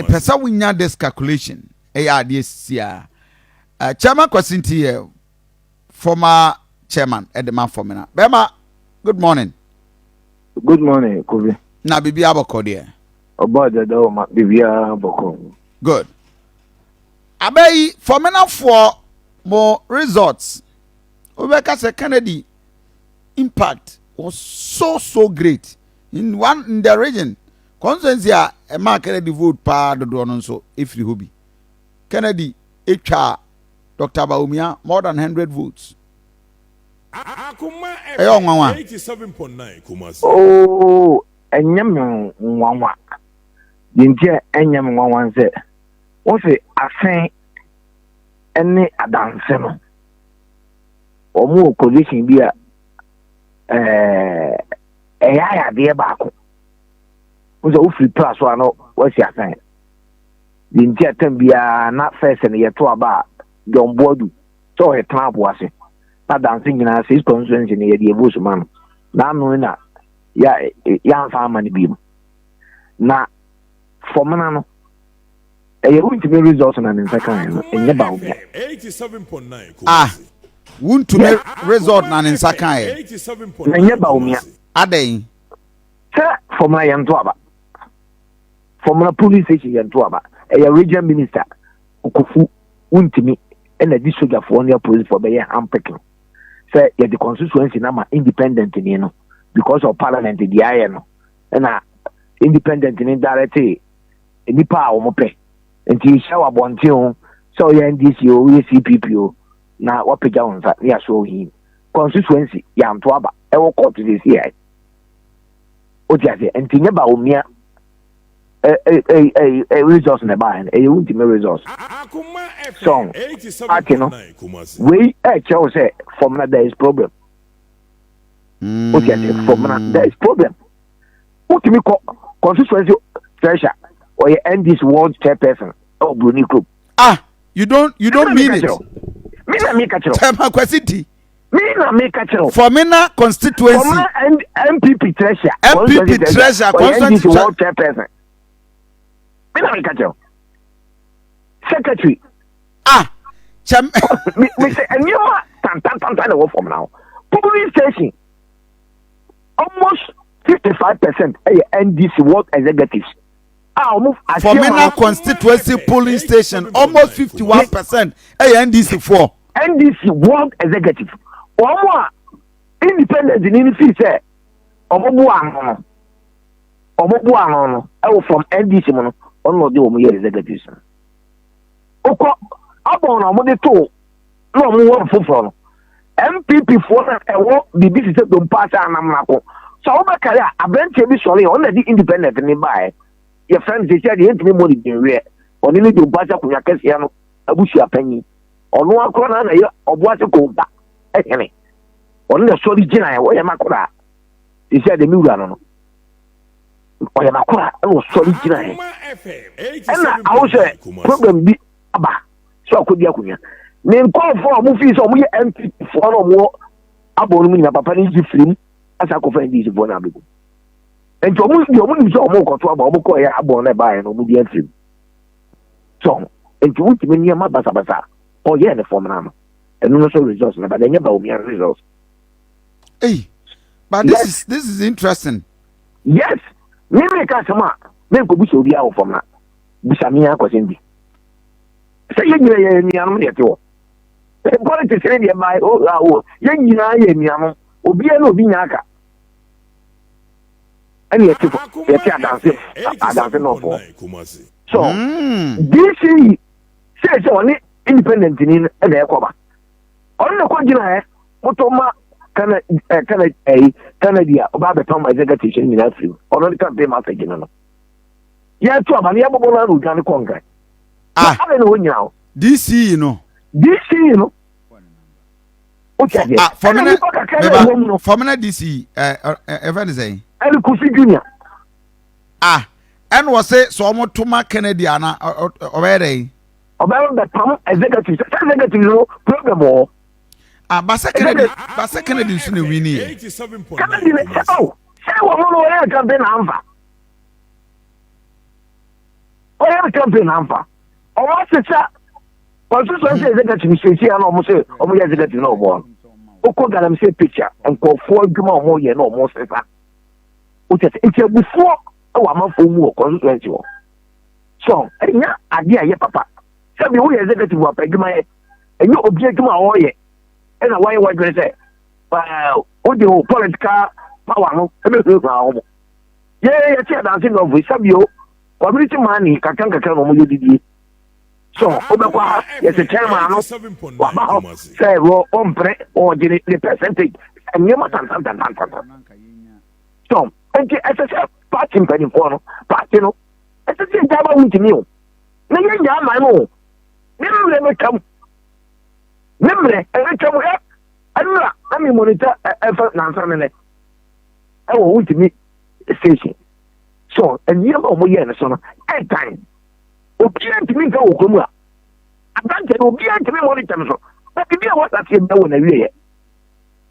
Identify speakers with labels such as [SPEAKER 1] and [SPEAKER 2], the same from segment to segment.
[SPEAKER 1] Mepɛ sɛ wonya this calculation ɛyɛ adeɛ sisi a. Chairman Kwasi Nti yɛ former chairman ɛde ma Fomena. Bɛrima, good morning.
[SPEAKER 2] Good morning, Kofi.
[SPEAKER 1] Na biribi abɔkɔ deɛ?
[SPEAKER 2] Ɔbɔ adada wɔ ma biribiara bɔkɔ.
[SPEAKER 1] Good. Abɛyi Fomenafoɔ mo results wobɛka sɛ Kennedy impact was so so great in one in the region constituency a ɛmaa Kennedy vote paa dodoɔ no nso efiri hɔ bi. Kennedy etwa Dr. Bawumia more than 100 votes. Ɛyɛ ɔnwanwa?
[SPEAKER 2] Oo, ɛnyɛ me nwanwa. Deɛ nti a ɛnyɛ me nwanwa sɛ wɔsi Assin ne Adanse no, wɔn wɔ position bi a ɛyɛ ayadeɛ baako. Wɔn sɛ wofiri pra so a no wɔasi Assin. Deɛ nti a tam biara na first no yɛto aba a, John Boadu sɛ ɔyɛ tena abo ase na Adanse nyinaa six constituency no yɛde vote ma no n'ano na yɛ yɛamfa ama no bio. Na Fomena no, ɛyɛ Wontumi results na ne nsa kan no, ɛnyɛ Bawumia.
[SPEAKER 1] Ah, Wontumi result na ne nsa kan yɛ?
[SPEAKER 2] Na ɛnyɛ Bawumia.
[SPEAKER 1] Adɛn?
[SPEAKER 2] Sɛ Fomena yɛn to aba, Fomena police station yɛn to aba, ɛyɛ region minister Okofu Wontumi ɛna di sogyafoɔ ne apolisifoɔ bɛyɛ handpicking sɛ yɛde constituency na ma independent ni no because of parliament deɛ ayɛ no, ɛna independent ni direct nipa a wɔn pɛ. Nti ehyia wɔ abɔnten o, sɛ ɔyɛ NDC o, ɔyɛ CPP o, na wapagya wɔn nsa ne yasɔ ohin. Constituency yɛanto aba, ɛwɔ court de si yɛ o ti ase. Nti nye Bawumia ɛ ɛ ɛ ɛ results na ɛbaa yɛn, ɛyɛ Wontumi results. So party no wei ɛkyerɛw sɛ Fomena there is problem o ti ase. Fomena there is problem. Wotumi kɔ constituency treasurer, ɔyɛ NDC ward chairperson ɛwɔ Broni kurom.
[SPEAKER 1] Ah, you don't mean it.
[SPEAKER 2] Mi na mi ka kyerɛw.
[SPEAKER 1] Chairman Kwasi Nti.
[SPEAKER 2] Mi na mi ka kyerɛw.
[SPEAKER 1] Fomena constituency.
[SPEAKER 2] Fomena NPP treasurer.
[SPEAKER 1] NPP treasurer.
[SPEAKER 2] Ɔyɛ NDC ward chairperson. Mi na mi ka kyerɛw. Secretary.
[SPEAKER 1] Ah, kyɛm.
[SPEAKER 2] Mi sɛ nneɛma tantantantan na ɛwɔ fam na hɔ. Polling station, almost 55% ɛyɛ NDC ward executives a wɔn.
[SPEAKER 1] Fomena constituency polling station, almost 51% ɛyɛ NDC foɔ.
[SPEAKER 2] NDC ward executive, wɔn a independent ni fi sɛ wɔn bu ano no, wɔn bu ano no ɛwɔ from NDC mu no, wɔn na ɔde wɔn yɛ executives no. Okɔ abɔn na wɔn de to na wɔn wɔ foforɔ no, NPP foɔ na ɛwɔ biribi te sɛ dompa ase anam nako sɛ wɔbɛkari a, aberanteɛ bi sɔre a ɔno na de independent ne baeɛ, yɛfrɛ no sɛsi adeɛ yɛntumi mmɔ ne dinweɛ. Ɔne ne dompa ase akonnwa kɛseɛ no abusua panyin, ɔno akora na yɛ ɔboase kɔmpa ɛhene, ɔno na sɔre gyina yɛ wɔyɛ makora sɛsi adeɛ mi wura no, ɔyɛ makora ɛna ɔsɔre gyina yɛ, ɛna awo sɛ problem bi aba sɛ ɔkɔdi akonnwa ne nkɔɔfoɔ a ɔmo fi sɛ ɔmo yɛ NPP foɔ na ɔmo wɔ abɔ no mu nyina, papa no yi firim asa akɔfa NDC foɔ no abɛgu. Nti ɔmo deɛ ɔmo nim sɛ ɔmo kɔto aba, ɔmo kɔɔ yɛ abɔ no ɛbaeɛ no, ɔmo di afirim so. Nti wotumi nneɛma basabasa ɔyɛ ne fam na no ɛno no so results na ba na ɛnyɛ Bawumia results.
[SPEAKER 1] Hey, but this is interesting.
[SPEAKER 2] Yes, mímí ka asɛm a mɛnkɔ bisa obi a wɔ fam na bisa mi akɔsɛm bi sɛ yɛn nyinaa yɛ nuanom deɛ te hɔ. Politics ne deɛ maa o o, yɛn nyinaa yɛ nuanom, obiara na obi nya aka ɛna yɛte yɛte Adanse, Adanse nɔfoɔ so. DC sɛ ɔne independent ni ɛna ɛkɔba, ɔno na ɛkɔ gyina ɛ moto ma kana ɛ kana ɛyi Kennedy a ɔba abɛpam executive nyinaa firi mu. Ɔno ne campaign message no yɛto aba no, yɛbɔbɔ no ano odwane kɔ Nkran.
[SPEAKER 1] Ah.
[SPEAKER 2] Abɛ na wɔn nyinaa o.
[SPEAKER 1] DC no.
[SPEAKER 2] DC no o ti aseɛ.
[SPEAKER 1] Ah,
[SPEAKER 2] ɛna nipa kakra na ɛwɔ mu no.
[SPEAKER 1] Fomena DC ɛ ɛ ɛfɛ ne sɛn?
[SPEAKER 2] Ɛne Kofi Junior.
[SPEAKER 1] Ah, ɛna wɔsɛ sɛ ɔmo to ma Kennedy ana ɔbɛyɛ dɛ yi?
[SPEAKER 2] Ɔbɛyɛ bɛpam executive sɛ executive no problem wɔ hɔ.
[SPEAKER 1] Ah, Basa Kennedy nso na win yɛ.
[SPEAKER 2] Kennedy ne sɛ o sɛ wɔn no wɔyɛ campaign na anfa. Ɔyɛ ne campaign amfa. Ɔmo asesa constituency executive siesie a na ɔmo sɛ ɔmo yɛ executive na ɔmo no. Wokɔ galamsey picture nkurɔfoɔ adwuma a ɔmo yɛ na ɔmo sesa. Wokyɛ sɛ nti abufuo wɔ amanfoɔ mu wɔ constituency hɔ. So ɛnyɛ adeɛ a ɛyɛ papa. Sɛbi woyɛ executive wɔ apɛ adwuma yɛ. Ɛnyɛ obi adwuma a ɔreyɛ ɛna wayɛ w'adwene sɛ ɛɛ wode wo political power no ɛbɛhurahura wɔn. Yɛn yɛte adanse nɔfo yi sɛbi o community money kakra nkakra na wɔn yɛ didie. So wobɛkɔ ha yɛsɛ chairman no waba hɔ sɛ wɔ ɔmpere ɔgye ne ne percentage nneɛma tantantantantantan. So nti ɛsɛ sɛ party mpanimfoɔ no party no ɛsɛ sɛ gya ma wontumi o na yɛnya aman no o ne mmerɛ no twam ne mmerɛ ɛbɛtwam ɛ ɛnura na mi monitor ɛfɛ nansa ne nɛ ɛwɔ wontumi station so nneɛma a wɔyɛ no so no ɛntan obiara ntumi nka wɔ kurom a aberanteɛ no obiara ntumi monitor no so na biribi a wɔasaseɛ bia wɔ n'awieɛ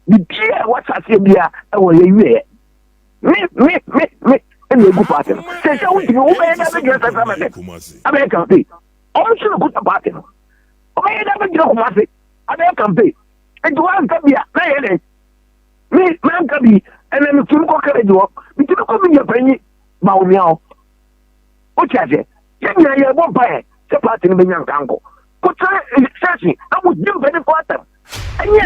[SPEAKER 2] biribi a wɔasaseɛ bia ɛwɔ n'awieɛ me me me me ɛna egu party no sɛ sɛ wontumi wobɛyɛ dɛ abɛgyina central market abɛyɛ campaign ɔmo nso na kuta party no wobɛyɛ dɛ abɛgyina Kumase abɛyɛ campaign nti woanka bi a na yɛ dɛ me manka bi ɛnna metumi kɔ kɛrɛgye hɔ metumi kɔ media panyin ba onua hɔ wote aseɛ yɛn nyinaa yɛbɔ mpaeɛ sɛ party no bɛnya nkankɔ kɔtena sɛsi na wodi mpanimfoɔ atɛm ɛnyɛ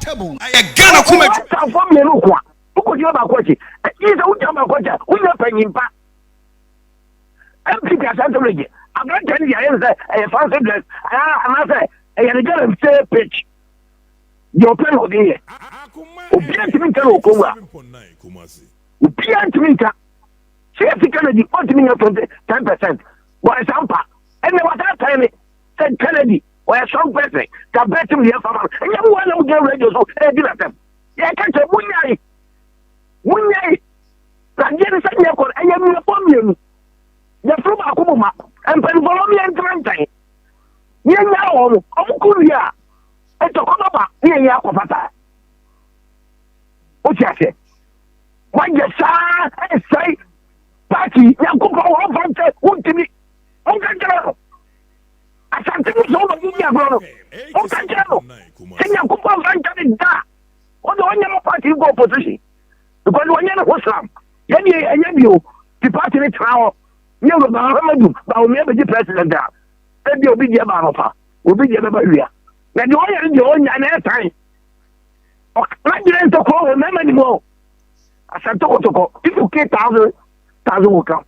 [SPEAKER 3] Ɛyɛ Ghana kuma dwuma.
[SPEAKER 2] Atamfoɔ mmienu ko a wokɔgyina baako akyi ɛgye sɛ wogyina baako akyi a wonya panyin pa MPP Asante Region aberanteɛ no deɛ ayɛ no sɛ ɛyɛ fancy dress anaasɛ ɛyɛ ne galamsey pitch deɛ ɔpɛ na ɔde yɛ obiara ntumi nka no wɔ kurom a obiara ntumi nka sɛ yɛte Kennedy ɔntumi nya 20 10% wɔyɛ saa mpa ɛnna wɔataataa ne sɛ Kennedy ɔyɛ strong person ka bɛtim deɛ fama no ɛnyɛ mo wɔn na mo gyina radio so ɛdi n'asɛm yɛka kyerɛ mo nyae mo nyae na adeɛ no sɛ deɛ kɔ no ɛyɛ mmiɛfoɔ mmienu yɛforo baako mu ma mpanimfoɔ no yɛntena nkyɛn yɛnya wɔn ɔmo kɔ wie a ntɔkwa bɛba ne yɛnyɛ akɔfata wote aseɛ wayɛ saa ɛsɛe party nyankopɔn wɔmfa nkyɛ wontumi monka nkyerɛ no asante mu sɛ wobɛgye di agorɔ no monka nkyerɛ no sɛ nyankopɔn mfa nkyɛ ne da a wode ɔnyɛ mo party nkɔ opposition because wɔnyɛ ne ho sram yɛdeɛ ɛnyɛ bio ti party no tena hɔ nyɛ wura Mahamadu Bawumia bɛgye president a ebi obi deɛ ba anɔpa obi deɛ bɛba wia na deɛ ɔyɛ no deɛ ɔnya na ɛtan ɔka gyina ntɔkɔ wɔ mmarima ni mu o asante kotokɔ if you kill thousand thousand will come.